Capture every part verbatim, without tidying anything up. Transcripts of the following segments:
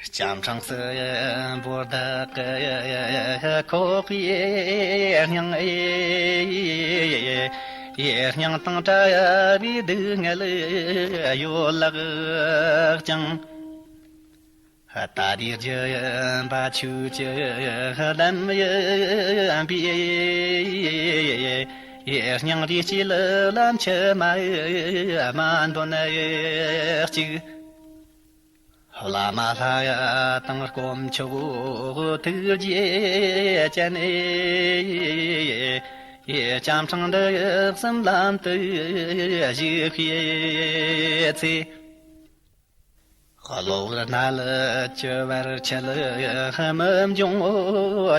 ལྕམ་སྲང་སྲིན་པོ་བདག་གི་ཁོག་གི་སྙིང་ཨེ། སྙིང་དང་བྲལ་བའི་སྡུག་བསྔལ་ཡོད་ལགས་ཀྱང་། ད་དེའི་སྦྱིན་པ་ཆོས་ཀྱི་ལམ་ཡིན་པས། སྙིང་རུས་སྐྱེད་ལམ་ཕྱི་མ་མ་འདོན་ཅིག། བླ་མ་ལྷ་དང་དཀོན་མཆོག་ཐུགས་རྗེ་ཅན། ལྕམ་སྲང་འདི་གསུམ་ལམ་དུ་བཞུགས་པའི་ཚེ། གློ་བུར་ནད་ལ་བཅོལ་བར་ཆད་མི་འབྱུང་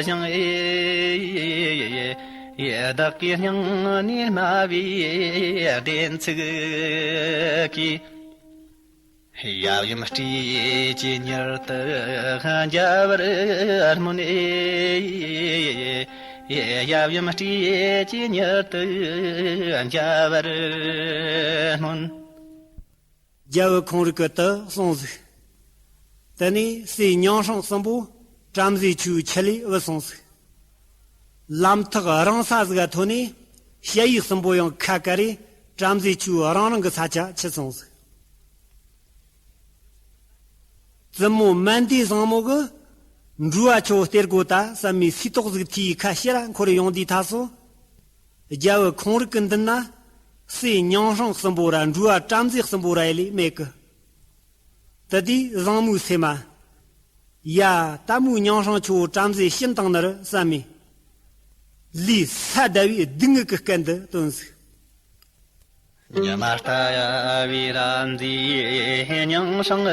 ཞིང་ཨེ། བདག་གི་སྙིང་ནས་སྨྲ་བའི་བདེན་ཚིག་གིས། ཡབ་ཡུམ་སྲས་ཀྱི་མྱུར་དུ་མཇལ་བར་སྨོན། ཡབ་ཡུམ་སྲས་ཀྱི་མྱུར་དུ་མཇལ་བར་སྨོན། རྒྱལ་བུ་ཁོང་རིག་གི་དུ་གསུངས་ཟིག། དེ་ནས་སྲས་མྱང་སྲང་གསུམ་པོ་བྲམ་ཟེ་ཆོའི་ཁྱི་ལས་བུད་སོང་ཟིག། ལམ་ཐག་རིང་ས་ཟིག་ག་ཐོན་ནས་ཞ་ཡི་གསུམ་པོ་ཡང་ཁ་བཀར་རེ་བྲམ་ཟེ་ཆོའི་རང་རང་གི་ས་ཆ་ཁྲིད་སོང་ཟིག། བཙུན་མོ་མན་དེ་བཟང་མོ་གི་འགྲུལ་བ་ཆོ་སྟེར་དགོ་ད་བསམ་མི་སིལ་ཏོག་ཟིག་ཐོས་ཁ་ཕྱིར་འཁོར་ཡོང་དུས་ཐ་སོ། རྒྱལ་བུ་ཁོང་རིག་གི་མདུན་ན་སྲས་མྱང་སྲང་གསུམ་པོ་ར་འགྲུལ་བ་བྲམ་ཟེ་གསུམ་པོ་ར་ཡི་ལས་མེད་གི། དེ་དུས་བཟང་མོའི་སེམས་མ། ཡ། ད་མོའི་མྱང་སྲང་ཆོ་བྲམ་ཟེ་བྱིན་བཏང་ནི་རེད་བསམ་མི། ལུས་ས་བརྡབ་བའི་སྡུག་བསྔལ་གི་སྐད་འདི་བཏོན་ཟིག། ཉི་མ་ལྟ་བུའི་ར་མཛེས་མྱང་སྲང་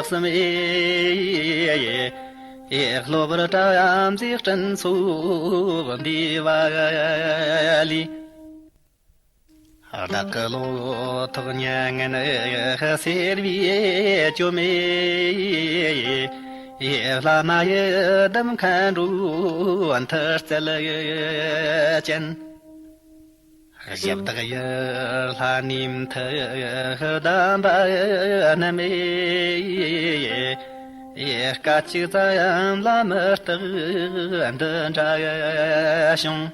གསུམ་ཨེ། གློ་བུར་བྲམ་ཟེ་སྤྲིན་ཚོགས་འདུས་པ་ལས། བདག་གི་བློ་ཐག་མྱ་ངན་སེལ་བའི་བཅོམ་ཨེ། བླ་མ་ཡི་དམ་མཁའ་འགྲོ་མཐུ་རྩལ་ཅན། གཞི་བདག་ཡུལ་ལྷ་ནི་མཐུ་བདམས་པ་རྣམས་ཨེ། སྐད་ཅིག་ཙམ་ལ་མི་རྟག་འདི་འདྲ་བྱུང་།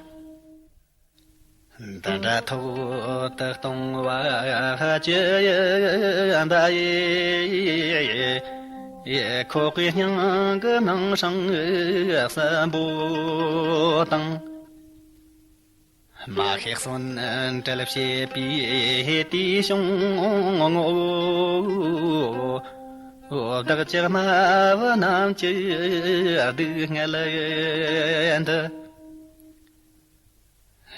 འདི་འདྲ་ཐོག་ཏུ་གཏོང་བ་ཅི་ཡིན་པ་ཡི། ཁོག་གི་སྙིང་གི་མྱང་སྲང་གསུམ་པོ་དང་། མ་ཤེས་གསོན་བྲལ་བྱེད་པའི་དེའི་གཞུང་ངོ་། བདག་ཅག་མ་བུ་རྣམས་ཀྱི་སྡུག་བསྔལ་འདི།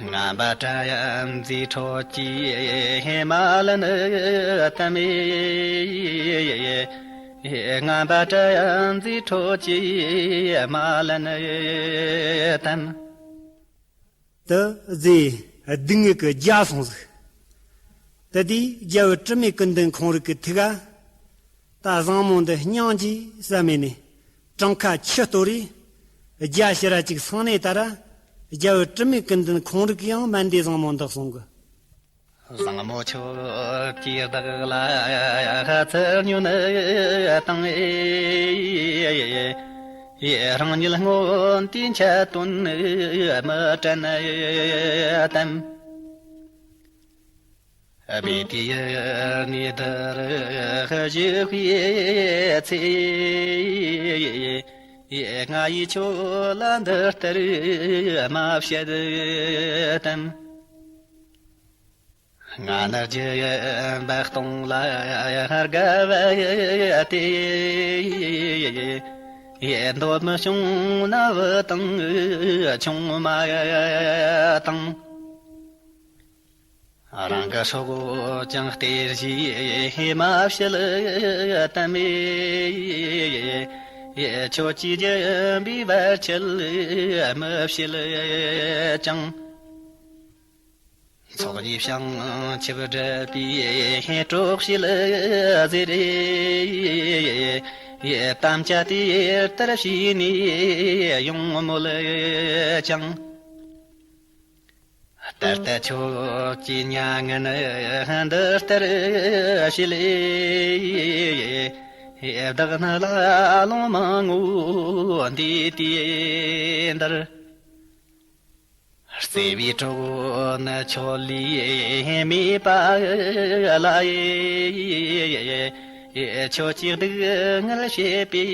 ངན་པ་བྲམ་ཟེའི་ཁྲོད་ཀྱིས་མ་ལན་དམ། ངན་པ་བྲམ་ཟེའི་ཁྲོད་ཀྱིས་མ་ལན་དམ། དེ་ཟེ་སྡུག་བསྔལ་གྱི་རྒྱ་སོང་ཟིག། དེ་དུས་རྒྱལ་བུ་དྲི་མེད་ཀུན་ལྡན་ཁོང་རིག་གི་ཐུགས་ཀ། ད་བཟང་མོ་འདི་སྙིང་རྗེ་བསམ་མེད་ནས་བྲང་ཁ་ཆུ་གཏོར་རེ། རྒྱ་ཕྱི་ར་ཅིག་སང་ནས་ད་ར་རྒྱལ་བུ་དྲི་མེད་ཀུན་ལྡན་ཁོང་རིག་གིས་ཡང་མན་དེ་བཟང་མོ་འདི་གསུང་གི། བཟང་མོ་ཁྱོད་ཀྱིས་བདག་ལ་ཚུར་ཉོན་དང་། རང་ཉིད་སྔོན་དུས་འཆད་དོན་མི་དྲན་དམ། སྦས་དེ་ཡུལ་ནས་འདིར་བཞུགས་པའི་ཚེ། ང་ཡིས་ཁྱོད་ལ་འདི་ལྟར་མ་བཤད་དམ། ང་ནི་རྒྱུ་ཡིན་པ་སྟོང་ལ་དགའ་བ་སྟེ། འདོད་མི་བྱུང་ན་བུ་དང་ཆུང་མ་དང་། རང་གི་སྲོག་ཀྱང་སྟེར་ཞེས་མ་བཤད་དམ། ཁྱོད་ཀྱིས་སྦྱིན་པའི་བར་ཆད་མི་བྱེད་ཅིང་། ཚོགས་གཉིས་བྱང་ཆུབ་སྒྲུབ་པའི་གྲོགས་བྱེད་ཟེར། དམ་བཅའ་དེ་ལྟར་བྱས་ནས་ཡོང་མོད་ཀྱང་། ད་ལྟ་ཁྱོད་ཀྱིས་མྱ་ངན་འདི་ལྟར་བྱས། བདག་ནི་ལ་ལུང་མང་ངོ་འདི་དེ་འདིར། བརྩེ་བའི་གྲོགས་ནི་ཁྱོད་ལས་མེད་པ་ལ། ཁྱོད་ཀྱི་སྡུག་བསྔལ་བྱེད་པའི་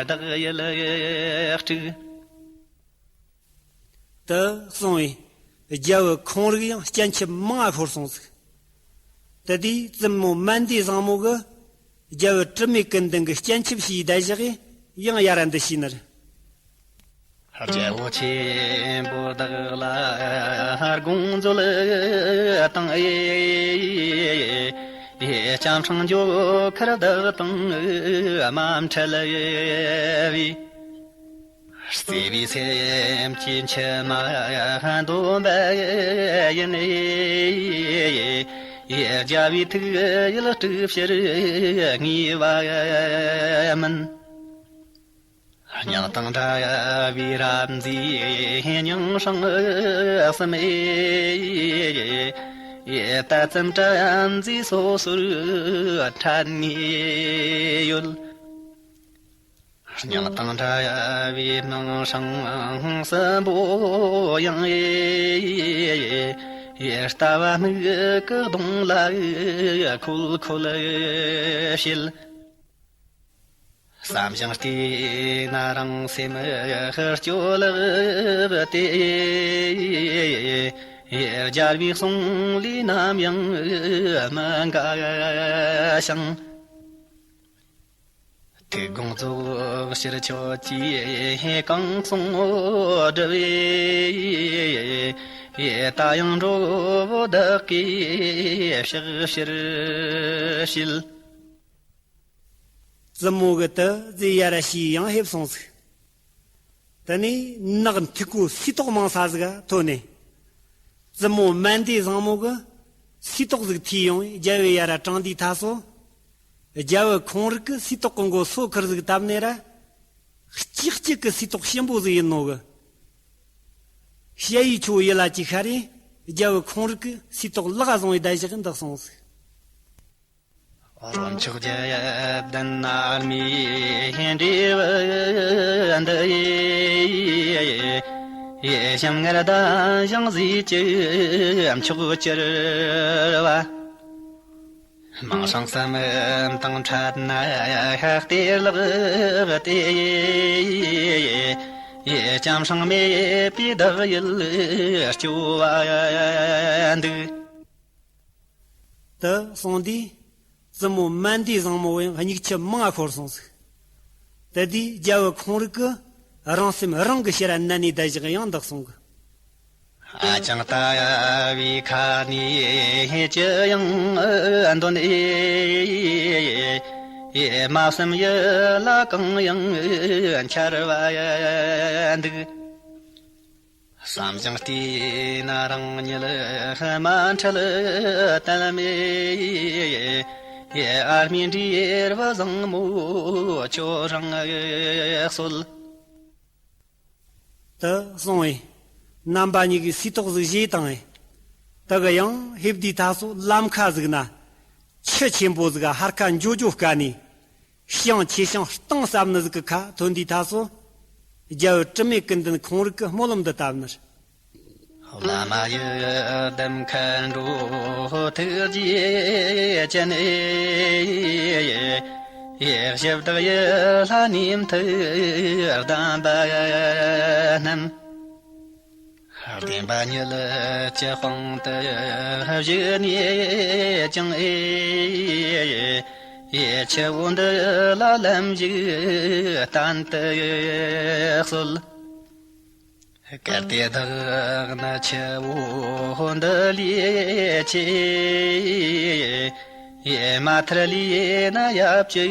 བདག་ཡིད་དཀྲུགས། དུ་སོང་བས། རྒྱལ་བུ་ཁོང་རིག་ཡང་སྤྱན་ཆབ་མང་ང་ཤོར་སོང་ཟིག་དེ་དུས་བཙུན་མོ་མན་དེ་བཟང་མོ་གི་རྒྱལ་བུ་དྲི་མེད་ཀུན་ལྡན་གྱི་སྤྱན་ཆབ་ཞེས་བརྡ་བཞག་གིས་ཡང་ཡར་ར་འདི་ཞུས་ནི་རེད། རྒྱལ་བོ་ཆེན་པོ་བདག་ལ་དགོངས་མཛོད་དང་ཨེ། སྐྱབས་འཕྲིན་འཇོག་ཁར་བདག་དང་དམ་འཕྲད་བས། བརྩེ་བའི་སེམས་ཀྱི་མཆི་མ་འདོན་པ་ཡིན། རྒྱལ་བའི་ཐུགས་ཡིད་དཀྲུགས་ཕྱིར་ངེས་པ་མིན། སྙིང་དང་འདྲ་བའི་རབ་མཛེས་སྙིང་སྲང་གསུམ་ཨེ། ད་ཙམ་བྲམ་ཟེ་སོ་སོར་འཕྲད་ནས་ཡོད། སྙིང་དང་འདྲ་བའི་སྣང་སྲང་གསུམ་པོ་ཡང་ཨེ། ལྟ་བ་མིག་གི་གདོང་ལ་ཁོལ་ཁོལ་བྱེད། བསམ་ཞིང་བལྟས་ན་རང་སེམས་སྐྱོ་ལགས་ཏེ། རྒྱལ་བའི་གསུང་ལས་ནམ་ཡང་མི་འགའ་ཞིང་། དེ་དགོངས་རྫོགས་ཕྱིར་ཁྱོད་ཀྱིས་གང་གསུང་བསྒྲུབས། ད་ཡང་འགྲོ་བོ་བདག་གིས་ཕྱག་ཕྱིར་བྱེད། བཙུན་མོ་གི་དུ་ཟེ་ཡར་ཞིག་ཡང་ཕེབས་སོང་ཟིག་དེ་ནས་ནགས་མཐུག་པོ་སིལ་ཏོག་མང་ས་ཟིག་ག་ཐོན་ནས། བཙུན་མོ་མན་དེ་བཟང་མོ་གི་སིལ་ཏོག་ཟིག་ཐོས་ཡོང་བས་རྒྱལ་བོའི་ཡར་ར་དྲངས་དུས་ཐ་སོ། རྒྱལ་བོ་ཁོང་རིག་གི་སིལ་ཏོག་གི་མགོ་སོ་ཁུར་ཟིག་བཏབ་ནས་ར། གཅིག་གཅིག་གི་སིལ་ཏོག་ཞིམ་པོ་ཟིག་ཡིན་ནོ་གི། ཞ་ཡི་ཆུ་ཡི་ལ་ཅིག་ཤར་རེ། རྒྱལ་བོ་ཁོང་རིག་གི་སིལ་ཏོག་ལག་བཟུང་བའི་བརྡ་བཞག་གི་འདུག་སོང་ཟིག་རོ་མཆོག་བརྒྱད་ལྡན་ཨར་མའི་འབྲས་བུ་འདི་ཡིས། ཞིམ་མངར་ལྡན་ཞིང་བཟོས་ཀྱི་མཆོག་གྱུར་པ། མིང་སྲིང་གསུམ་དང་འཕྲད་ན་ལྟས་ལེགས་ཏེ། སྐྱབས་སྲིང་མེད་པའི་བདག་ཡིད་སྐྱོ་བ་འདུག་དུ་སོང་དུས། བཙུན་མོ་མན་དེ་བཟང་མོ་ཡང་སྙིགས་ཆུ་མང་ཤོར་སོང་ཟིག་དེ་དུས་རྒྱལ་བོ་ཁོང་རིག་གི་རང་སེམས་རང་གི་ཕྱིར་མནན་ནས་བརྡ་བཞག་ཡང་འདུག་སོང་གི་ཨ་ཅང་ལྟ་བའི་ཁ་ནས་ཅི་ཡང་འདོན། མ་བསམ་ཡིད་ལ་གང་ཡང་འཆར་བ་འདུག་བསམ་ཞིང་བལྟས་ན་རང་ཉིད་མ་འཕྲད་གཏན་མེད། ཨར་མའི་འབྲས་བུ་བཟང་མོ་ཁྱོད་རང་གསོལ། དུ་སོང་བས། རྣམ་པ་གཉིས་ཀྱིས་སིལ་ཏོག་ཟིག་བཞེས་བཏང་བས། དུ་གི་ཡང་ཕེབས་དུས་ཐ་སོ་ལམ་ཁ་ཟིག་ན། ཆུ་ཆེན་པོ་ཟིག་ཧར་ཁ་འགྱོ་འགྱོ་དཀའ་ནས། ཞིང་ཆེ་ཞིང་གཏིང་ཟབ་ནི་ཟིག་གི་ཁ་ཐོན་དུས་ཐ་སོ། རྒྱལ་བུ་དྲི་མེད་ཀུན་ལྡན་ཁོང་རིག་གི་སྨོན་ལམ་འདི་བཏབ་ནི་རེད། བླ་མ་ཡི་དམ་མཁའ་འགྲོ་ཐུགས་རྗེ་ཅན། ཞབས་བདག་ཡི་ལྷ་ནི་མཐུ་ལྡན་པ་རྣམས། བདེན་པ་ཉིད་ཀྱི་དཔང་དུ་བཞུགས་ནས་ཀྱང་། ཆུ་བོ་འདི་ལ་ལམ་ཞིག་བསྟན་དུ་གསོལ། གལ་ཏེ་བདག་ནི་ཆུ་བོ་འདི་ལས་ཆེ། མ་ཐར་ལས་ན་ཡབ་ཀྱི་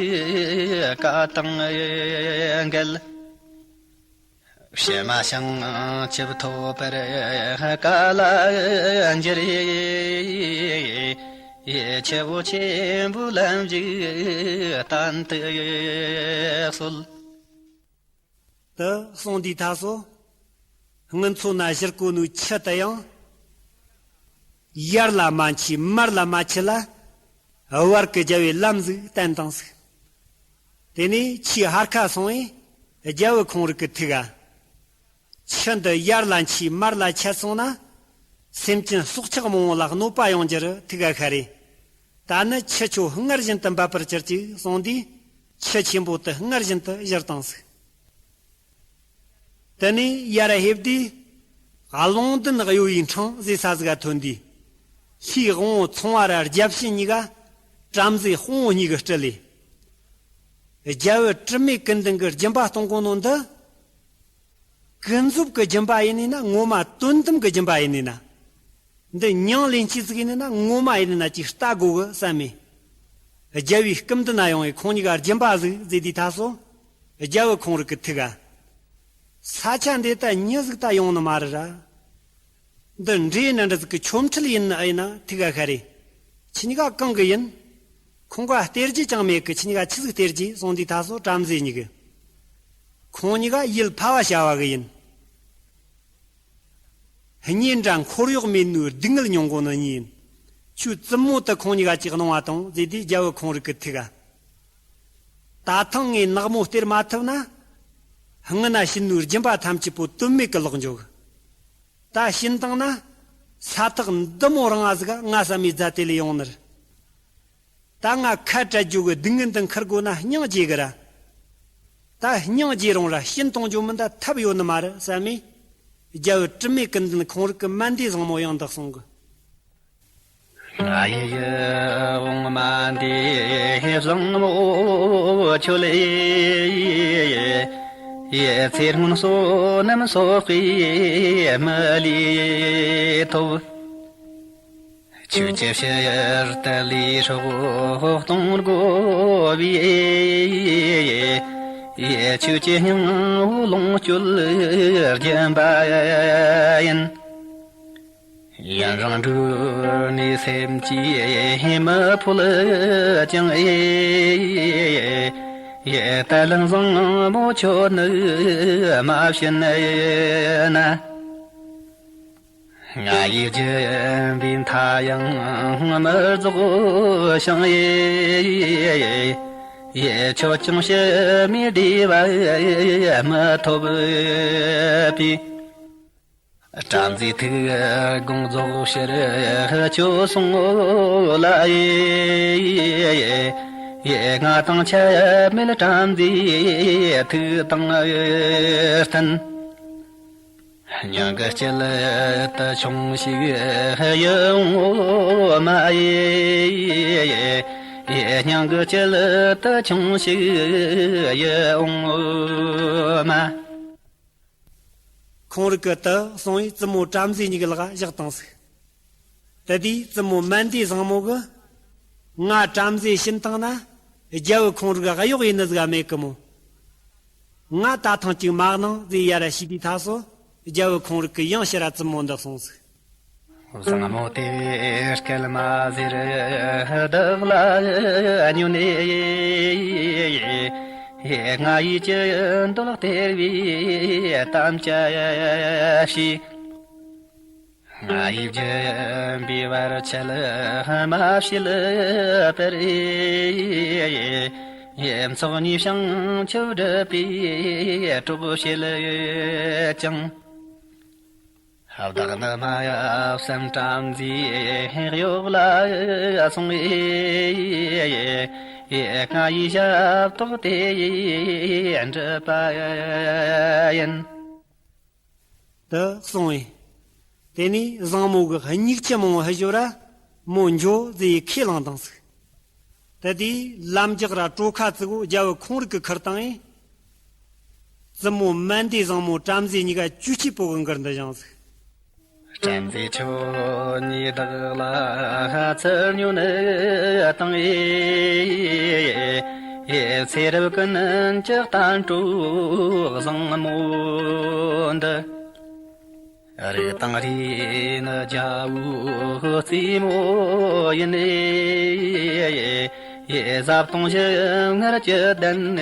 བཀའ་དང་འགལ། ཕྱི་མ་བྱང་ཆུབ་ཐོབ་པར་ག་ལ་འགྱུར། ཆུ་བོ་ཆེན་པོའི་ལམ་ཞིག་བསྟན་དུ་གསོལ། དུ་གསུངས་དུས་ཐ་སོ། སྔོན་ཚོ་ན་བཞུར་གོ་ནོའི་ཆུ་དེ་ཡང་། ཡར་ལ་མ་མཆིས་མར་ལ་མ་མཆིས་ལ། བར་གྱི་རྒྱལ་བའི་ལམ་ཟིག་བསྟན་བཏང་ཟིག་དེ་ནས་ཆུའི་ཕར་ཁ་སོང་བས་རྒྱལ་བུ་ཁོང་རིག་གི་ཐུགས་ཨ། ཆུ་འདི་ཡར་ལ་མཆིས་མར་ལ་ཆད་སོང་ན། སེམས་ཅན་སྲོག་ཆགས་མང་བོ་ལ་གནོད་པ་ཡོང་རྒྱུར་ཐུགས་ཨ་ཤ་རེ། ད་ནི་ཆུ་ཁྱོད་སྔར་བཞིན་དུ་འབབ་པར་གྱུར་ཅིག་གསུངས་དུས། ཆུ་ཆེན་པོ་དེ་སྔར་བཞིན་དུ་བཞུར་བཏང་ཟིག་དེ་ནས་ཡར་ལྷོད་དུས། རླུང་ལྡན་གཡོ་བའི་འཕྲང་ཟེར་ས་ཟིག་ག་ཐོན་དུས། ལྷའི་དབང་བོ་ཚངས་པ་ར་བརྒྱ་བྱིན་གཉིས་ཀ་བྲམ་ཟེ་དཔུང་བོ་གཉིས་ཀྱིས་དཀྲིས་ལས། རྒྱལ་བུ་དྲི་མེད་ཀུན་ལྡན་གྱི་སྦྱིན་པ་གཏོང་གོ་ནོ་འདི། ཀུན་རྫོབ་ཀྱི་སྦྱིན་པ་ཡིན་ནི་ན། ངོ་མ་དོན་དམ་གྱི་སྦྱིན་པ་ཡིན་ནི་ན། འདི་མྱིང་ལེན་ཆེད་ཟིག་ཡིན་ནི་ན། ངོ་མ་ཡིན་ནི་ན་ཅིག་ལྟ་དགོ་གི་བསམ་མེད། རྒྱལ་བའི་སྐུ་མདུན་ན་ཡོང་བས་ཁོང་གཉིས་ཀ་སྦྱིན་པ་ཟིག་ཟེར་དུས་ད་སོ། རྒྱལ་བུ་ཁོང་རིག་གི་ཐུགས་ཨ། ས་ཆ་འདི་ད་མྱི་ཟིག་ད་ཡོང་ནི་མ་རེད་ར། འདི་འདྲེ་ནི་འདྲ་ཟིག་གི་ཆོ་འཕྲུལ་ཡིན་ནི་ཨེ་ཡིན་ན་ཐུགས་ཨ་ཤ་རེ། ཁྱེད་གཉིས་ཀ་གང་གི་ཡིན། ཁོང་ག་སྟེར་རྒྱུ་ཅང་མེད་གི། ཁྱེད་གཉིས་ཀ་ཆི་ཟིག་སྟེར་རྒྱུ་གསུངས་དུས་ད་སོ་བྲམ་ཟེ་གཉིས་ཀྱིས། ཁོང་གཉིས་ཀ་ཡུལ་ཕ་བ་བྱ་བ་གི་ཡིན། གཉེན་དྲ་འཁོར་གཡོག་མེད་ནོའི་སྡུག་བསྔལ་མྱོང་གོ་ནི་གཉིས་ཡིན། ཁྱོའི་བཙུན་མོ་དེ་ཁོང་གཉིས་ཀ་ཅིག་གནང་བ་དང་ཟེར་དུས་རྒྱལ་བུ་ཁོང་རིག་གི་ཐུགས་ཨ། ད་ཐེངས་ངས་ནག་མོ་སྟེར་མ་ཐུབ་ན། སྔོན་ན་བྱིན་ནོའི་སྦྱིན་པ་ཐམས་ཅད་པོ་དོན་མེད་གི་ལོག་འགྱོ་གི། ད་བྱིན་བཏང་ན། ས་ཐག་འདི་མོ་རིང་ང་ཟིག་ག་ང་བསམ་མེད་རྫ་དེ་ལས་ཡོང་ནི་རེད། ད་ང་ཁ་བྲལ་རྒྱུ་གི་སྡུག་བསྔལ་འདི་འཁུར་དགོས་ན་སྙིང་རྗེ་གི་ར། ད་སྙིང་རྗེ་རུང་ར་བྱིན་གཏོང་རྒྱུ་མིན་ད་ཐབས་ཡོད་ནི་མ་རེད་བསམ་མེད། རྒྱལ་བུ་དྲི་མེད་ཀུན་ལྡན་ཁོང་རིག་གི་མན་དེ་བཟང་མོ་ཡང་འདི་གསུང་གི། ང་ཡི་ཡིད་འོང་མན་དེ་བཟང་མོ་ཁྱོད་ལས། ཚེ་སྔོན་བསོད་ནམས་གསོག་པའི་མི་ལས་ཐོབ། ཁྱོད་ཀྱི་ཕྱིར་དུ་ལུས་སྲོག་གཏོང་དགོས་པས། ཁྱོད་ཀྱི་སྙིང་པོ་ལོངས་སྤྱོད་སྦྱིན་པ་ཡིན། ཡུན་རིང་འགྲོགས་ནས་སེམས་ཀྱིས་མི་ཕོད་ཀྱང་། ད་ལན་བཟང་མོ་ཁྱོད་ནི་མ་བྱིན་ན། ང་ཡི་སྦྱིན་པའི་མཐའ་ཡང་མི་རྫོགས་ཤིང་། ཁྱོད་ཀྱང་ཕྱི་མའི་བདེ་བ་མི་ཐོབ་པས། བྲམ་ཟེའི་ཐུགས་དགོངས་རྫོགས་ཕྱིར་ཁྱོད་སོང་ངོ་ལ། ང་དང་ཆ་མེད་བྲམ་ཟེའི་ཐུགས་དང་བསྟུན། སྙིང་གི་དཀྱིལ་དུ་ཆུང་ཞིག་ཡིད་འོང་མ་ཡི། སྙིང་གི་དཀྱིལ་དུ་ཆུང་ཞིག་ཡིད་འོང་མ། ཁོང་རིག་གི་དེ་གསུང་བས་བཙུན་མོ་བྲམ་ཟེ་གཉིས་ཀྱི་ལག་བཞག་བཏང་ཟིག་དེ་དུས་བཙུན་མོ་མན་དེ་བཟང་མོ་གིས། ང་བྲམ་ཟེ་བྱིན་བཏང་ན། རྒྱལ་བུ་ཁོང་རིག་གཡོག་ཡིན་ནི་ཟིག་མེད་གི་མོ། ང་ད་ཐེངས་ཅིག་མ་གནང་ཟེར་ཡར་ཞུས་དུས་ད་སོ། རྒྱལ་བུ་ཁོང་རིག་གིས་ཡང་ཕྱིར་བཙུན་མོ་འདི་གསུངས་ཟིག་བཟང་མོ་དེ་སྐད་མ་ཟེར་བདག་ལ་ཉོན་ནས། ང་ཡིས་ཅི་འདོད་སྟེར་བའི་དམ་བཅའ་བྱས། ང་ཡི་སྦྱིན་པའི་བར་ཆད་མ་བྱེད་པར། ཚོགས་གཉིས་བྱང་ཆུབ་སྒྲུབ་པའི་གྲོགས་བྱེད་ཅིང་། བདག་ནི་མ་ཡབ་སེམས་བྲམ་ཟེའི་གཡོག་ལ་སོང་བས། ང་ཡི་ཞབས་ཏོག་དེ་ཡིས་འགྲུབ་པ་ཡིན། དེ་གསུངས་བས། དེ་ནས་བཟང་མོ་གིས་སྨྱུག་ཆུ་མང་བོ་ཕྱིར་བཞོ་ར། མོ་འགྱོ་ཟེར་ཁས་བླངས་བཏང་ཟིག་དེ་དུས་ལམ་རྒྱགས་ར་གྲོ་ཁ་བཙུགས་གོ་རྒྱལ་བུ་ཁོང་རིག་གིས་ཁུར་བཏང་བས། བཙུན་མོ་མན་དེ་བཟང་མོ་བྲམ་ཟེ་གཉིས་ཀ་གྱོད་ཆེ་པོ་གི་འགུལ་འདི་བཞེངས་ཟིག་བྲམ་ཟེ་ཁྱོད་ཉིད་བདག་ལ་ཚུར་ཉོན་བཏང་ཡི། ཚེ་རབས་ཀུན་གྱི་གཏམ་གྲོགས་བཟང་མོ་འདི། རིགས་དང་རིགས་ནི་རྒྱལ་པོའི་རྩེ་མོ་ཡིན། བཟའ་བཏུང་ཞིམ་མངར་བཅུད་ལྡན་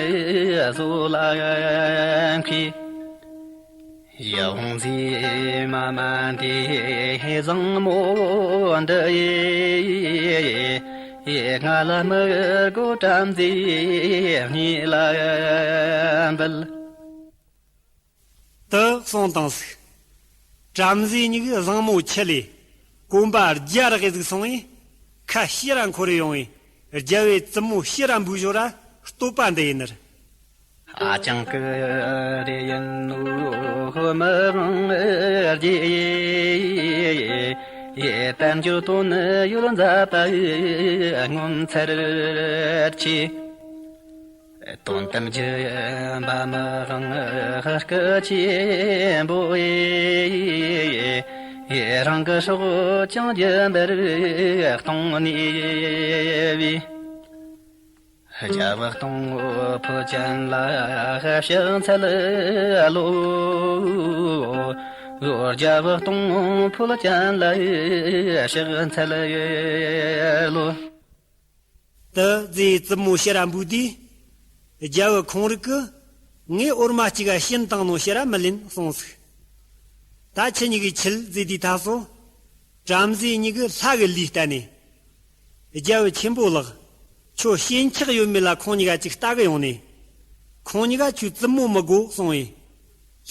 བཟོ་ལ་མཁས། ཡིད་འོང་མཛེས་མ་མན་དེ་བཟང་མོ་འདི་ཡིས། ཡེ་ང་ལ་མི་དགོས་བྲམ་ཟེ་ངེད་ལ་འབུལ། དུ་གསུངས་དང་ཟིག། བྲམ་ཟེ་གཉིས་ཀྱིས་བཟང་མོ་ཁྱི་ལས་གོམ་པ་བརྒྱ་རག་གི་ཟིག་སོང་བས། ཁ་ཕྱིར་ར་འཁོར་རེ་ཡོང་བས། རྒྱལ་བོའི་བཙུན་མོ་ཕྱིར་ར་འབུལ་ཞོར་ར་བསྟོད་པ་འདི་ཡིན་ནི། ཨ་ཅང་གི་རེ་ཡིན་ནོ་མི་དབང་རྒྱལ། ཡེ་དལ་འབྱོར་དོན་ཡོད་མཛད་པ་ངོ་མཚར་ཆེ། དོན་དམ་བརྒྱུད་པ་མི་དབང་སྐུ་ཆེན་པོ་ཡི། རང་གི་སྲོག་ཀྱང་རྒྱུན་པར་གཏོང་ནུས་པའི། རྒྱལ་བུ་སྟོང་ཕོད་ཅན་ལ་ཕྱག་འཚལ་ལོ། རྒྱལ་བུ་སྟོང་ཕོད་ཅན་ལ་ཕྱག་འཚལ་ལོ། དུ་ཟེ་བཙུན་མོ་ཕྱིར་ར་འབུལ་དུས། རྒྱལ་བུ་ཁོང་རིགས་ཀྱིས། ངས་འོར་མ་གཅིག་ག་བྱིན་བཏང་ནོ་ཕྱིར་ར་མི་ལེན་གསུངས་ཟིག། ད་ཁྱེད་གཉིས་ཀྱིས་ཁྱེར་ཟེར་དུས་ཐ་སོ། བྲམ་ཟེ་གཉིས་ཀྱིས་ལྷ་གི་ལུས་བསྟན་ནས། རྒྱལ་བུ་ཆེན་པོ་ལགས། ཁྱོད་ཞེན་ཆགས་ཡོད་མེད་ལ་ཁོང་གཉིས་ཀ་ཅིག་ལྟ་གི་ཡོང་ནས། ཁོང་གཉིས་ཀ་ཁྱོད་བཙུན་མོ་མི་དགོ་གསུངས་བས།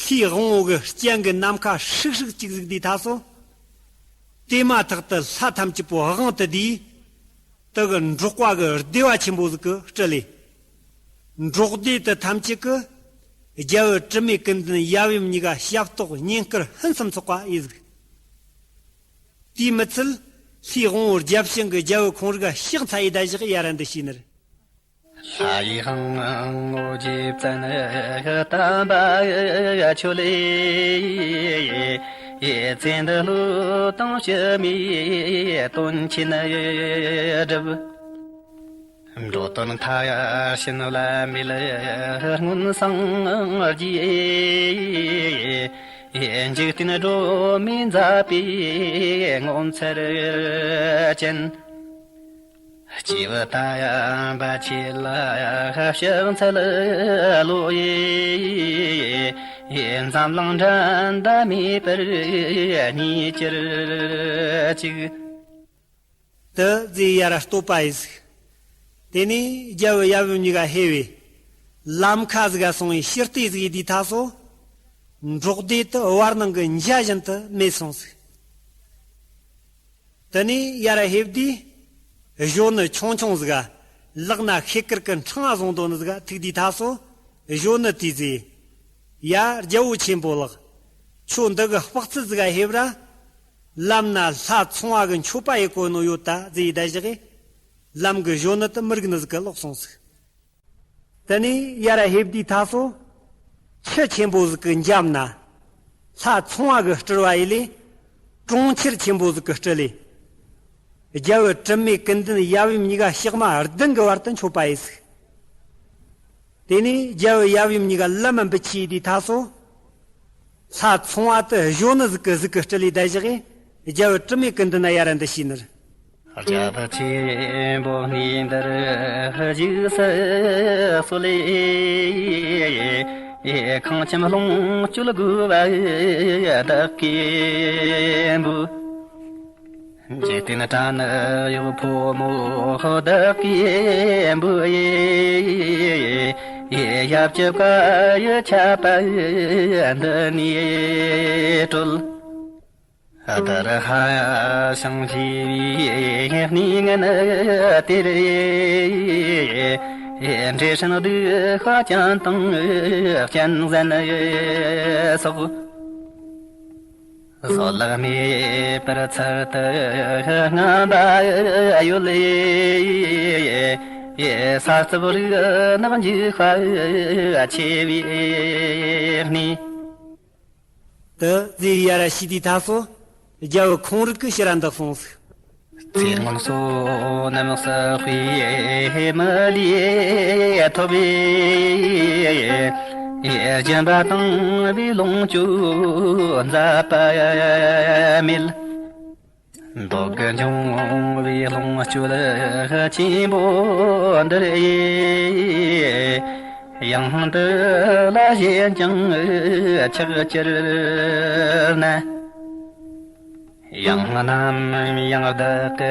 ལྷའི་དབང་བོ་གི་སྤྱན་གྱི་ནམ་མཁའ་ཧྲིག་ཧྲིག་ཅིག་གཟིགས་དུས་ཐ་སོ། དེ་མ་ཐག་ཏུ་ལྷ་ཐམས་ཅད་པོ་དབང་དུ་བསྡུས། དེ་གི་འབྲོག་པ་གི་སྡེ་བ་ཆེན་པོ་ཟིག་གི་སྤྲུལ་ལས། འབྲོག་སྡེ་དེ་ཐམས་ཅད་ཀྱིས་རྒྱལ་བུ་དྲི་མེད་ཀུན་ལྡན་ཡབ་ཡུམ་གཉིས་ཀ་ཞབས་ཏོག་བསྙེན་བཀུར་ཕུན་སུམ་ཚོགས་པ་ཡིན་ཟིག། དེས་མི་ཚད་ལྷའི་དབང་བོ་བརྒྱ་བྱིན་གྱིས་རྒྱལ་བུ་ཁོང་རིགས་ཤག་འཚལ་ཡི་ད་བཞག་ཡར་འདི་ཞུས་ནི། ལྷ་ཡི་དབང་བོ་རྗེ་བཙུན་དམ་པ་ཁྱོད་ལས། ཡེ་ཚེ་འདི་བློ་དང་ཕྱི་མའི་དོན་ཆེན་སྒྲུབ། འགྲོ་དོན་མཐར་ཕྱིན་བླ་མེད་སྔོན་སངས་རྒྱས། འཇིག་རྟེན་སྒྲོན་མེ་མཛད་པའི་ངོ་མཚར་ཅན། སྐྱེས་བུ་དམ་པ་ཁྱེད་ལ་ཕྱག་འཚལ་ལོ། འཛམ་གླིང་འགྲན་ཟླ་མེད་པར་བརྙེས་གྱུར་ཅིག། དུ་ཟེ་ཡར་བསྟོད་པ་ཡི་ཟིག། དེ་ནས་རྒྱལ་བུ་ཡབ་ཡུམ་གཉིས་ཀ་ཕེབས་པས། ལམ་ཁ་ཟིག་ག་སོང་བའི་ཕྱིར་ལྟས་ཟིག་ཡེ་དུས་ཐ་སོ། འབྲོག་སྡེ་དེ་བར་སྣང་གི་འཇའ་བཞིན་དུ་མེད་སོང་ཟིག། དེ་ནས་ཡར་ཕེབས་དུས། གཞོན་ནུ་ཆུང་ཆུང་ཟིག་ག། ལག་ན་ཤེལ་དཀར་གྱི་འཕྲེང་བ་བཟུང་དོ་ནི་ཟིག་ག་ཐུག་དུས་ཐ་སོ། གཞོན་ནུ་དེས་ཟེ། ཡ་རྒྱལ་བོ་ཆེན་པོ་ལགས། ཁྱོད་འདི་གི་དཔག་ཚད་ཟིག་ག་ཕེབས་ར། ལམ་ན་ལྷ་ཚོང་བ་གི་མཆོད་པ་ཡེ་གོ་ནོ་ཡོད་ད་ཟེ་ཡི་ད་བཞག་གི། ལམ་གི་གཞོན་ནུ་དེ་མི་རིག་ནི་ཟིག་གི་ལོག་སོང་ཟིག། དེ་ནས་ཡར་ཕེབས་དུས་ཐ་སོ། ཆུ་ཆེན་པོ་ཟིག་གི་འཇམ་ན། ལྷ་ཚོང་བ་གི་སྤྲུལ་བ་ཡེ་ལས། གྲོང་ཁྱེར་ཆེན་པོ་ཟིག་གི་སྤྲུལ་ལས། རྒྱལ་བུ་དྲི་མེད་ཀུན་ལྡན་ཡབ་ཡུམ་གཉིས་ཀ་ཞག་མ་བདུན་གི་བར་དུ་མཆོད་པ་ཡེ་ཟིག། དེ་ནས་རྒྱལ་བུ་ཡབ་ཡུམ་གཉིས་ཀ་ལམ་མ་འབུད་ཆི་དུས་ཐ་སོ། ལྷ་ཚོང་བ་དེ་གཞོན་ནུ་ཟིག་གི་གཟུགས་ཀྱི་སྤྲུལ་ལས་ད་བཞག་གི། རྒྱལ་བུ་དྲི་མེད་ཀུན་ལྡན་ན་ཡར་འདི་ཞུས་ནི། རྒྱལ་བུ་ཆེན་པོ་གནས་འདིར་བཞུགས་སུ་གསོལ། ཁང་ཁྱིམ་ལོངས་སྤྱོད་དགོས་པ་བདག་གིས་འབུལ། འཇིག་རྟེན་དགྲ་ནི་གཡོག་ཕོ་མོ་བདག་གིས་འབུལ། ཡབ་ཀྱི་བཀའ་ཡི་ཆད་པ་འདི་ནས་གྲོལ། བདག་ཧ་ཅང་ཞི་བའི་གནས་ངན་དེར། འདྲེ་སྲིན་གདུག་པ་ཅན་དང་གཅན་གཟན་སོགས། བཟོད་གླགས་མེད་པར་ཚུལ་དུ་རྔམ་པ་ཡོད། ས་རྩུབ་རིགས་ནག་འཇིགས་པ་ཆེ་བའི་གནས། དུ་ཟེ་ཡར་ཞུས་དུས་ཐ་སོ། རྒྱལ་བུ་ཁོང་རིགས་ཀྱིས་ཕྱིར་འདི་གསུངས་ཟིག། ཚེ་སྔོན་བསོད་ནམས་སུ་དཔེ་མི་ལས་ཐོབ་པའི། སྦྱིན་པ་བཏང་བའི་ལོངས་སྤྱོད་མཛད་པ་མེད། འབྲོག་གི་འབྱུང་བའི་ལོངས་སྤྱོད་ཆེན་པོ་འདིར། ཡང་འདི་ལ་གཞན་ཀྱང་ཆགས་གྱུར་ན། ཡང་རྣམ་ཡང་བདག་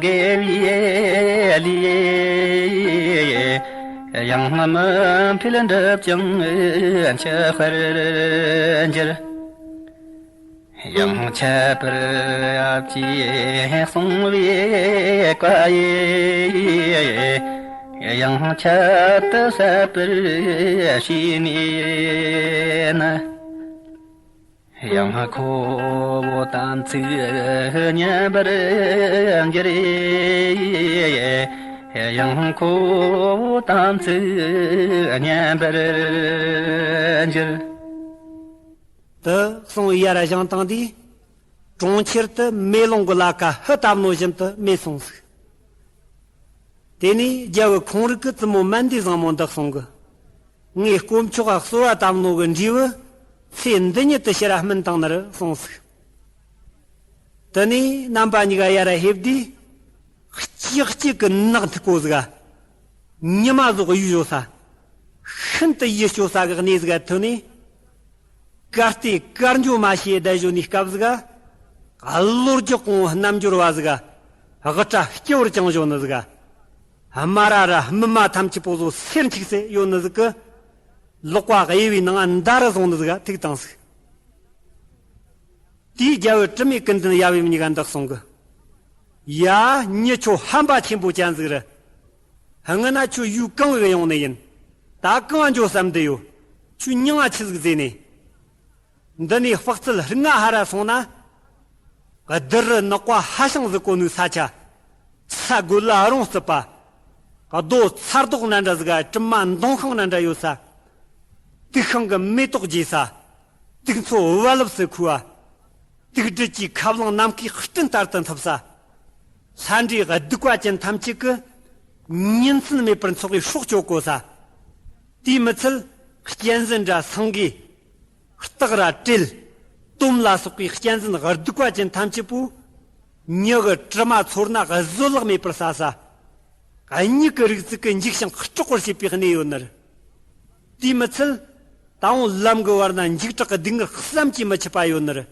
གི་དགེ་བའི་ལས། ཡང་མི་འཕེལ་འགྲིབ་ཅིང་འཆི་བར་འགྱུར། ཡང་ཁྱད་པར་ཅིག་གསུངས་པའི་བཀའ་ཡིས། ཡང་ཁྱད་དུ་གསད་པར་བྱས་ནས་ནི། ཡང་ཁོ་བོ་དམ་ཚིག་ཉམས་པར་འགྱུར། ཡང་ཁོ་བོ་དམ་ཚིག་ཉམས་པར་འགྱུར། དུ་གསུང་ཡར་བཞེངས་བཏང་དུས། གྲོང་ཁྱེར་དུ་མེ་ལོང་གི་ལ་ཁ་ཧི་ལྟ་བུ་བཞིན་དུ་མེད་སོང་ཟིག། དེ་ནས་རྒྱལ་བུ་ཁོང་རིག་གི་བཙུན་མོ་མན་དེ་བཟང་མོ་འདི་གསུང་གི། ངས་དཀོན་མཆོག་ག་གསོལ་བ་བཏབ་ནོ་གི་འབྲས་བུ་ཚེ་འདི་ཉིད་དུ་ཕྱིར་སྨིན་བཏང་ནི་རེད་གསུངས་ཟིག། དེ་ནས་རྣམ་པ་གཉིས་ཀ་ཡར་ལྷེབས་དུས། ལྕགས་ཀྱི་གི་ནག་མཐུག་པོ་ཟིག། ཉི་མ་ཟོག་གཡུག་བཞོ་ས། ཤིན་ཏུ་ཡིད་སྐྱོ་ས་གི་གནས་ཟིག་ཐོན་ནས། གར་སྟེགས་གར་འགྱོ་མ་ཤེས་བསྡད་བཞོ་ནི་སྐབས་ཟིག། གློ་རྒྱག་གོང་རྣལ་འབྱོར་བ་ཟིག། དབུ་སྐྲ་སྐྱི་བོར་བཅིངས་བཞོ་ནི་ཟིག། དམར་ར་ར་སྨིན་མ་ཐམས་ཅད་པོ་ཟོ་སེར་འཁྱིག་སེ་ཡོད་ནི་ཟིག་གི། ལག་པ་གཡས་པའི་ནང་མདའ་རུ་བཟུང་ནི་ཟིག་ཐུག་བཏང་ཟིག། དེའི་རྒྱལ་བུ་དྲི་མེད་ཀུན་ལྡན་ཡབ་ཡུམ་གཉིས་ཀ་འདི་གསུང་གི། ཡ། མྱི་ཁྱོད་ཧམ་པ་ཆེན་པོ་ཅན་ཟིག་རེད། སྔོན་ན་ཁྱོད་ཡུལ་གང་གི་ཡོང་ནི་ཡིན། ད་གང་འགྱོ་བསམ་འདི་ཡོད། ཁྱོད་མྱིང་ང་ཆི་ཟིག་ཟེར་ནས། འདི་ནས་དཔག་ཚད་ལྔ་ཧ་ར་སོང་ན། བདུད་རི་ནག་པ་ཧ་ཤང་ཟིག་གོ་ནུས་ས་ཆ། ས་རྒོད་ལ་རོང་རྩིབ་པ། རྡོ་ཚ་རྡོག་ནན་འདྲ་ཟིག་ག་གྲིབ་མ་མདོང་ཤིང་ནན་འདྲ་ཡོད་ས། དུག་ཤིང་གི་མེ་ཏོག་རྒྱས་ས། དུག་མཚོ་བ་ལབ་སི་ཁུ་བ། དུག་སྦྲུལ་གྱི་ཁ་རླངས་ནམ་མཁའི་སྤྲིན་ལྟར་དུ་འཐིབས་ས། ལྷ་འདྲེ་གདུག་པ་ཅན་ཐམས་ཅད་ཀྱི་ཉིན་མཚན་མེད་པར་འཚོགས་པའི་སྲོག་གཅོད་གོ་ས། དེའི་མི་ཚད་གཅན་གཟན་འདྲ་སེང་གེ། སྟག་ར་དྲེད། དོམ་ལ་སོགས་པའི་གཅན་གཟན་གདུག་པ་ཅན་ཐམས་ཅད་པོ། མྱི་གི་དྲི་མ་ཚོར་ན་བཟོད་གླགས་མེད་པར་ཟ་ས། མྱིག་གི་རིག་ཚུལ་གྱི་འཇིགས་ཤིང་སྐྲག་པར་བྱེད་པའི་གནས་ཡོད་ནི་རེད། དེས་མི་ཚད། ད་འོང་ལམ་གྱི་བར་ན་འཇིགས་སྐྲག་གི་སྡུག་བསྔལ་བསམ་གྱིས་མི་ཁྱབ་པ་ཡོད་ནི་རེད།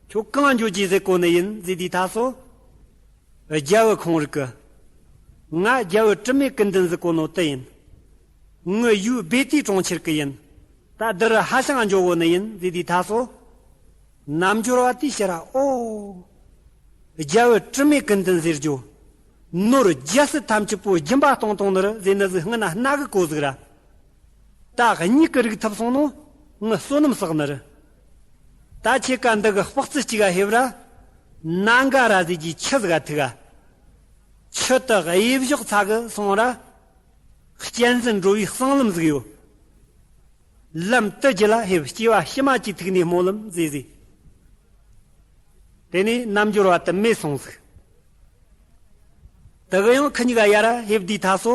ཁྱོད་གང་འགྱོ་རྒྱུ་ཟེར་གོ་ནི་ཡིན་ཟེར་དུས་ད་སོ། རྒྱལ་བུ་ཁོང་རིག་གི། ང་རྒྱལ་བུ་དྲི་མེད་ཀུན་ལྡན་ཟེར་གོ་ནོ་དེ་ཡིན། ངའི་ཡུལ་བེ་ཏའི་གྲོང་ཁྱེར་གི་ཡིན། ད་འདི་རུ་ཧ་ཤང་འགྱོ་གོ་ནི་ཡིན་ཟེར་དུས་ད་སོ། རྣལ་འབྱོར་བ་དེའི་ཕྱིར་ར་ཨོ། རྒྱལ་བུ་དྲི་མེད་ཀུན་ལྡན་ཟེར་རྒྱུ། ནོར་རྒྱལ་སྲིད་ཐམས་ཅད་པོ་སྦྱིན་པ་གཏོང་གཏོང་ནི་རེད་ཟེར་ནི་ཟིག་སྔོན་ན་སྣ་གི་གོ་ཟིག་ར། ད་མྱིག་གི་རིག་ཐུབ་སོང་ནོ། ངི་བསོད་ནམས་བསགས་ནི་རེད། ད་ཁྱེད་ཀ་འདི་གི་དཔག་ཚད་གཅིག་ག་ཧེབ་ར། ནང་ག་ར་ཟིག་གི་ཆུ་ཟིག་ག་ཐུག་ག། ཆུ་དེ་གཡས་བཞག་ཚ་གི་སོང་ར། གཅན་གཟན་འགྲོ་བའི་གསང་ལམ་ཟིག་ཡོད། ལམ་དེ་རྒྱུད་ལ་ཧེབ་སྐྱེ་བ་ཕྱི་མ་གཅིག་ཐུག་ནས་སྨོན་ལམ་ཟེར་ཟིག། དེ་ནས་རྣལ་འབྱོར་བ་དེ་མེད་སོང་ཟིག། དེ་གི་ཡང་ཁི་གཉིས་ཀ་ཡར་ཧེབ་དུས་ད་སོ།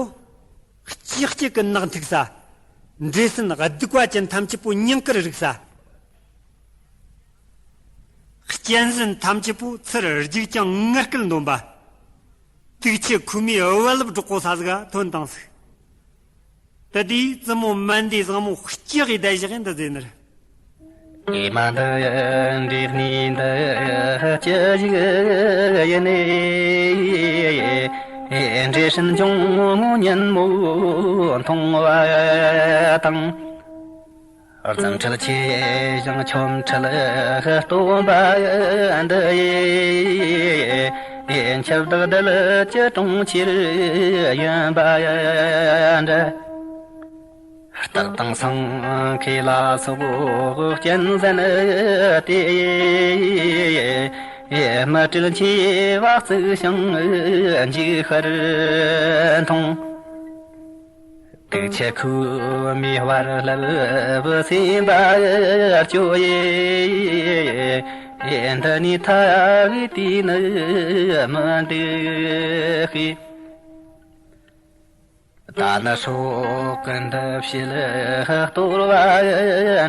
ལྕགས་ཀྱི་གི་ནག་མཐུག་ས། འདྲེ་སྲིན་གདུག་པ་ཅན་ཐམས་ཅད་པོ་ཉིང་དཀར་རིག་ས། གཅན་གཟན་ཐམས་ཅད་པོ་ཚུར་རྒྱུག་ཀྱང་ངར་སྐད་འདོན་པ། དུག་ཆུ་ཁོལ་མའི་རྦ་རླབས་སྒྲོག་གོ་ས་ཟིག་ག་ཐོན་བཏང་ཟིག། དེ་དུས་བཙུན་མོ་མན་དེ་བཟང་མོ་སྐྱག་གི་བསྡད་བཞག་འདི་ཟེར་ནི་རེད། ཨེ་མ་འདི་འདྲའི་གནས་འདི་ཅི་ཞིག་ཡིན་ནས། འདྲེ་སྲིན་འབྱུང་ངོ་ཉིན་མོ་མཐོང་བ་དང་། རྫུ་འཕྲུལ་ཆེ་ཞིང་ཆོ་འཕྲུལ་སྟོན་པ་འདི་ཡིས། འཆི་བདག་བདུད་ཀྱི་གྲོང་ཁྱེར་ཡོད་པ་འདྲ། སྟག་དང་སེང་གེ་ལ་སོགས་གཅན་གཟན་དེ། མི་བསྐྲད་མཆེ་བ་གཙིགས་ཤིང་འཇིགས་ཤར་མཐོང་། དུག་ཆུ་ཁོལ་མའི་རྦ་རླབས་སེམས་པ་སྐྱོ་ཡི། འདི་ནས་ཐར་བའི་དུས་ནི་མི་འདུག་གི། ད་ནི་སྲོག་གི་འདི་ཕྱིར་གཏོར་བ་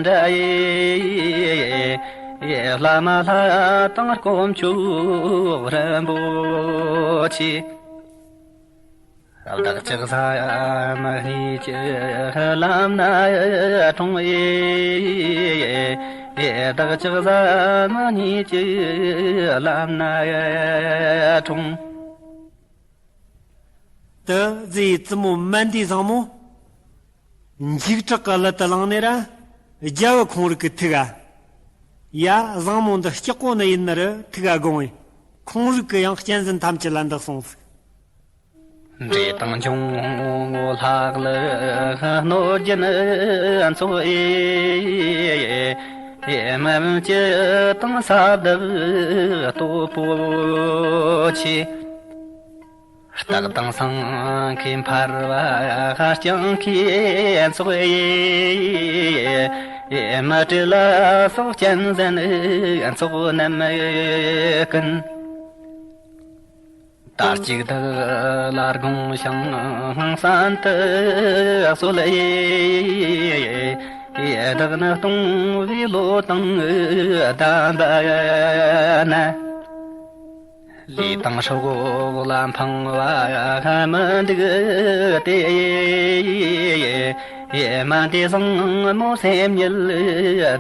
འདྲ་ཡི། བླ་མ་ལྷ་དང་དཀོན་མཆོག་རིན་པོ་ཆེ། བདག་ཅག་ས་མ་ནི་ཀྱི་ལམ་ན་གྲོངས་ཡི། བདག་ཅག་བཟའ་མི་གཉིས་ཀྱི་ལམ་སྣ་འཁྲུངས། དེ་ཟེར་བཙུན་མོ་མན་དེའི་བཟང་མོ། འཇིགས་སྐྲག་གི་གླུ་དེ་བླངས་ནས་ར། རྒྱལ་བུ་ཁོང་རིག་གི་ཐུགས་ཨ། ཡ། བཟང་མོ་འདི་སྐྱག་པོ་ནི་ཡིན་ནི་རུ་ཐུགས་ཨ་དགོངས་བས། ཁོང་རིག་གི་ཡང་གཅན་གཟན་ཐམས་ཅད་ལ་འདི་གསུངས་ཟིག། འདྲེ་དང་འབྱུང་བོ་ལྷ་ཀླུ་གནོད་སྦྱིན་ཚོགས། མི་དམན་སྤྱི་དང་ས་བདག་སྟོབས་པོ་ཆེ། སྟག་དང་སེང་གེ་འཕར་བ་རྐྱང་གི་ཚོགས། མི་དྲེད་ལ་སོགས་གཅན་གཟན་ཚོགས་རྣམས་ཀུན། ད་ཅིག་བདག་ལ་དགོངས་ཤིང་གསན་དུ་གསོལ། བདག་ནི་སྟོང་བའི་བློ་དང་ལྡན་པ་ན། ལས་དང་སྲོག་ལ་ཕངས་པ་མི་འདུག་སྟེ། མན་དེ་བཟང་མོ་སེམས་ཉིད་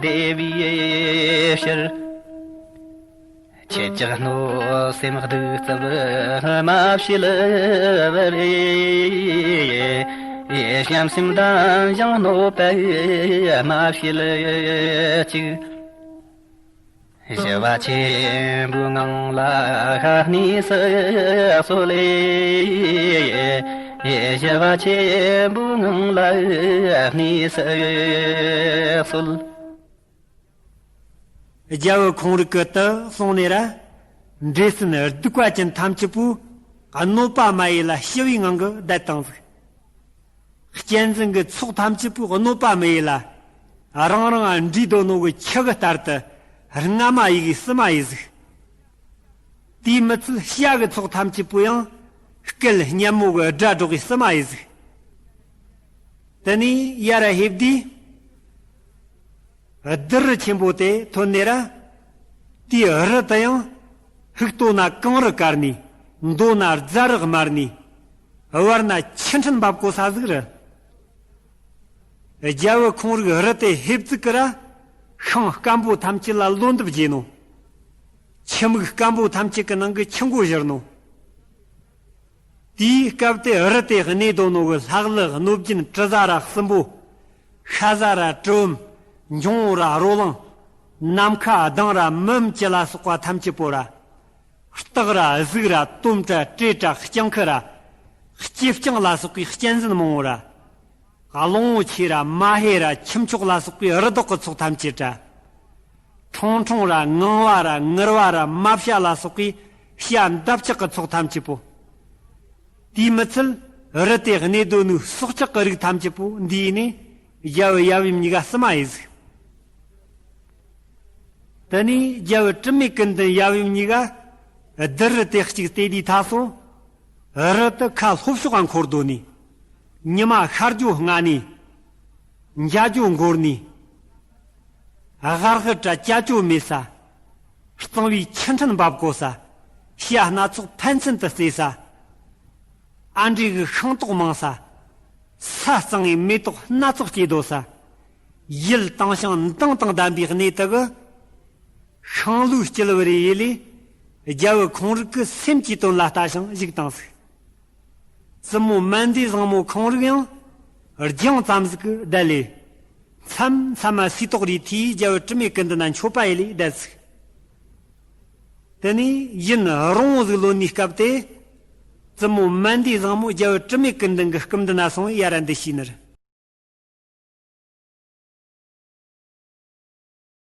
བདེ་བའི་ཕྱིར། ཁྱེད་ཅག་གནོད་སེམས་གདུག་རྩུབ་མ་བྱེད་པར། བྱམས་སེམས་ལྡན་ཞིང་གནོད་པ་མ་བྱེད་ཅིག། ཞི་བ་ཆེན་པོའི་ངང་ལ་གནས་སུ་གསོལ། ཞི་བ་ཆེན་པོའི་ངང་ལ་གནས་སུ་གསོལ། རྒྱལ་བུ་ཁོང་རིག་གི་དེ་གསུངས་ནས་ར། འདྲེ་སྲིན་གདུག་པ་ཅན་ཐམས་ཅད་པོས་གནོད་པ་མ་ཡས་ལ་ཞི་བའི་ངང་གིས་བསྡད་བཏང་ཟིག། གཅན་གཟན་གྱི་ཚོགས་ཐམས་ཅད་པོས་གནོད་པ་མི་ཡས་ལ། རང་རང་འདྲེས་སྡོད་ནོ་གི་ཁྱི་གི་ལྟར་དུ་རྔ་མ་ཡི་གེ་སྲི་མ་ཡི་ཟིག། དེས་མི་ཚད་བྱ་གི་ཚོགས་ཐམས་ཅད་པོ་ཡང་སྐད་སྙན་མོ་གི་སྒྲ་སྒྲོག་གི་སྲི་མ་ཡི་ཟིག། དེ་ནས་ཡར་ལྷེབ་དུས། བདུད་རི་ཆེན་པོ་དེ་ཐོན་ནས་ར། དེའི་རི་དེ་ཡང་ཧུག་ལྟོ་ན་གངས་རི་དཀར་ནས། མདོ་ན་རྫ་རི་དམར་ནས། བར་ན་ཆུ་ཕྲན་འབབ་གོ་ས་ཟིག་རེད། རྒྱལ་བུ་ཁོང་རིག་རི་དེ་ཧེབ་ཙིག་གི་ར། ཤིང་སྐམ་པོ་ཐམས་ཅད་ལ་ལོ་འདབ་རྒྱས་ནོ། ཁྱི་མིག་སྐམ་པོ་ཐམས་ཅད་ཀྱི་ནང་གི་ཁྱི་མགོ་བཞུར་ནོ། དེའི་སྐབས་དེ་རི་དེ་གནས་སྡོད་ནོ་གི་ལྷ་ཀླུ་གནོད་སྦྱིན་དྲི་ཟ་ར་སྲིན་པོ། ཤ་ཟ་ར་གྲུ་བུམ། འབྱུང་བོ་ར་རོ་ལངས། ནམ་མཁའ་ལྡིང་ར་མི་འམ་ཅི་ལ་སོགས་པ་ཐམས་ཅད་པོ་ར། སྟག་ར་གཟིག་ར་དོམ་དྲ་སྤྲེལ་དྲ་སྤྱང་ཁུ་ར། སྐྱེས་སྤྱང་ལ་སོགས་པའི་གཅན་གཟན་མང་བོ་ར། གླང་པོ་ཆེ་ར་མ་ཧེ་ར་ཁྱུ་མཆོག་ལ་སོགས་པའི་རི་དྭགས་ཀྱི་ཚོགས་ཐམས་ཅད་ར། ཁྲུང་ཁྲུང་ར་ངང་བ་ར་ངུར་བ་ར་མ་བྱ་ལ་སོགས་པའི་བྱ་འདབ་ཆགས་ཀྱི་ཚོགས་ཐམས་ཅད་པོ། དེས་མི་ཚད་རི་དེ་གནས་སྡོད་ནོའི་སྲོག་ཆགས་ཀྱི་རིགས་ཐམས་ཅད་པོ་འདི་ཡིན་ནས་རྒྱལ་བུ་ཡབ་ཡུམ་གཉིས་ཀ་སྲི་མ་ཡི་ཟིག། དེ་ནས་རྒྱལ་བུ་དྲི་མེད་ཀུན་ལྡན་ཡབ་ཡུམ་གཉིས་ཀ་བདུད་རི་དེ་གཅིག་བལྟས་དུས་ད་སོ། རི་དེ་ཁ་ལྷོ་ཕྱོགས་ལ་འཁོར་སྡོད་ནས། ཉི་མ་ཤར་རྒྱུ་སྔ་ནས། འཇའ་རྒྱུ་འགོར་ནས། སྒར་ཧུ་དྲ་ཅ་ཅོ་མེད་ས། གཙང་བོའི་ཆུ་ཕྲན་འབབ་གོ་ས། བྱ་སྣ་ཚོགས་ཕན་ཚུན་དུ་རྩེ་ས། ཨ་འབྲུག་གི་ཤིང་ཏོག་མང་ས། ས་གཙང་བའི་མེ་ཏོག་སྣ་ཚོགས་སྐྱེས་སྡོད་ས། ཡུལ་དྭངས་ཤིང་མདངས་དང་ལྡན་པའི་གནས་དེ་གི། ཤིང་ལོའི་དཀྱིལ་བུ་རེ་ཡེ་ལས། རྒྱལ་བུ་ཁོང་རིག་གི་སེམས་ཀྱི་དོན་ལ་ལྟ་ཞིང་བཞུགས་བཏང་ཟིག། བཙུན་མོ་མན་དེའི་བཟང་མོ་ཁོང་རིག་ཡང་། རྒྱང་ཙམ་ཟིག་གི་བསྡད་ལས། མཚམས་མཚམས་མ་སིལ་ཏོག་རེ་ཐོས། རྒྱལ་བུ་དྲི་མེད་ཀུན་ལྡན་ན་མཆོད་པ་ཡེ་ལས་བསྡད་ཟིག། དེ་ནས་ཡུན་རིང་བོ་ཟིག་ལོན་ནི་སྐབས་དེ། བཙུན་མོ་མན་དེའི་བཟང་མོ་རྒྱལ་བུ་དྲི་མེད་ཀུན་ལྡན་གྱི་སྐུ་མདུན་ན་སོང་བས་ཡ་ར་འདི་ཞུས་ནི་རེད།